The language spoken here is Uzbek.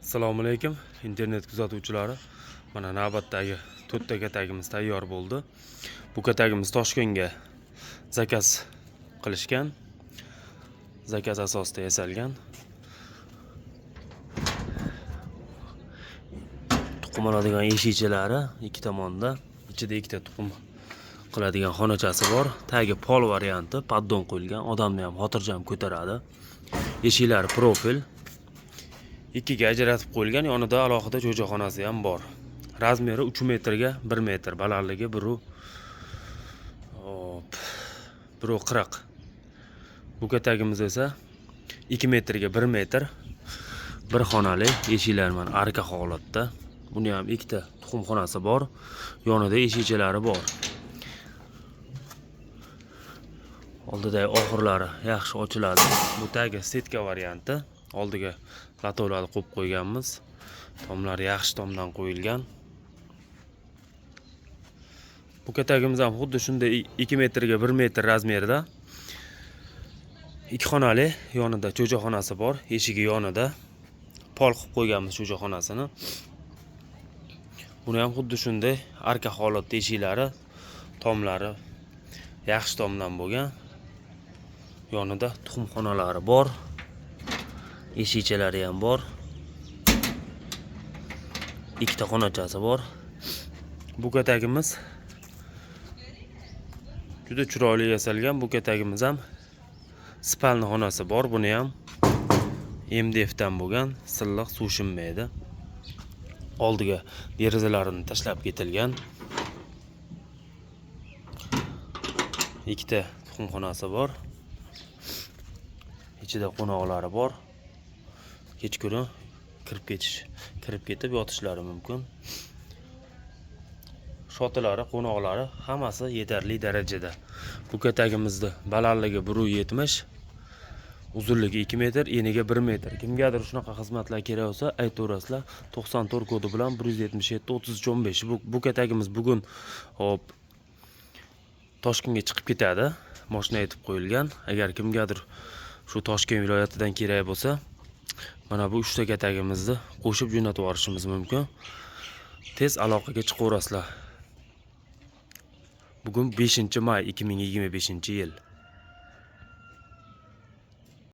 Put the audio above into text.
Assalomu alaykum, internet kuzatuvchilari. Mana navbatdagi to'rtta katagimiz tayyor bo'ldi. Bu katagimiz Toshkentga zakaz qilishgan. Zakaz asosida yasalgan. Tuxum oladigan eshikchalari ikki tomonda, ichida ikkita tuxum qiladigan xonachasi bor. Tagi pol varianti, paddon qo'yilgan, odamni ham xotirjam ko'taradi. Eshiklari profil. Ikkiga ajratib qo'yilgan, yonida alohida jo'jaxonasi ham bor. Razmeri 3 metrga 1 metr, balandligi 1,40. Bu katagimiz esa 2 metrga 1 metr, bir xonali, eshiklar mana arka holatda. Buni ham ikkita tuxumxonasi bor, yonida eshikchalari bor. Oldidagi oxirlari yaxshi ochiladi. Bu tagi setka varianti. Oldiga latovlarni qo'yib qo'yganmiz. Tomlari yaxshi tomdan qo'yilgan. Bu katagimiz ham xuddi shunday 2 metrga 1 metr razmerida. 2 xonali, yonida cho'jaxonasi bor, eshigi yonida. Pol qilib qo'yganmiz cho'jaxonasini. Buni ham xuddi shunday arka holatda eshiklari, tomlari yaxshi tomdan bo'lgan. Yonida tuxumxonalari bor. Eshikchalari ham bor. Ikkita xonachasi bor. Bu katagimiz juda chiroyli yasalgan. Bu katagimiz ham spalni xonasi bor. Buni ham MDF dan bo'lgan, silliq, suv shimmaydi. Oldiga derazalarini tashlab ketilgan. Ikkita tuxumxonasi bor. Ichida qo'noqlari bor. Kechqurun kirib ketib yotishlari mumkin. Shotilari, qo'noqlari hammasi yetarli darajada. Bu katagimizni balandligi 1,70, uzunligi 2 metr, eniga 1 metr. Kimgadir shunaqa xizmatlar kerak bo'lsa, aytaverasizlar. 94 kodi bilan 177 33 15. Bu katagimiz bugun hop Toshkentga chiqib ketadi. Mashina aytib qo'yilgan. Agar kimgadir shu Toshkent viloyatidan kerak bo'lsa, mana bu 3 ta katagimizni qo'shib jo'natib yuborishimiz mumkin. Tez aloqaga chiqaverasizlar. Bugun 5 may 2025 yil.